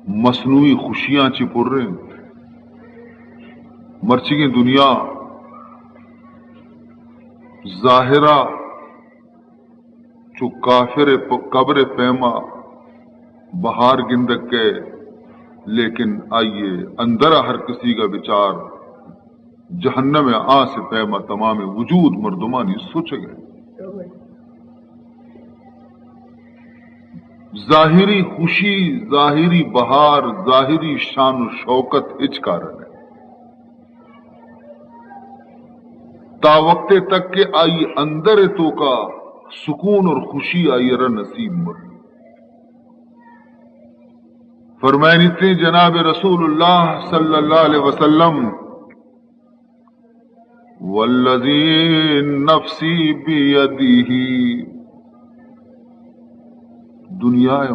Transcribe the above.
مصنوعی خوشیاں چی پر انت۔ مرچیگیں دنیا ظاہرا چو کافر پ-، قبر پیما بہار گندگ کئے، لیکن آئیے اندرا ہر کسیگا بچار جہنم ء آس ء پیما تمام وجود مردمانی سچگ ء۔ ظاہری خوشی، ظاہری بہار، ظاہری شان و شوکت ہچ کار نہ، تا وقت تک کہ آئی اندر توکا سکون اور خوشی آئی را نصیب مت۔ فرمائنیتے جناب رسول اللہ صلی اللہ علیہ وسلم، والذی نفسی بیدہ، دنیا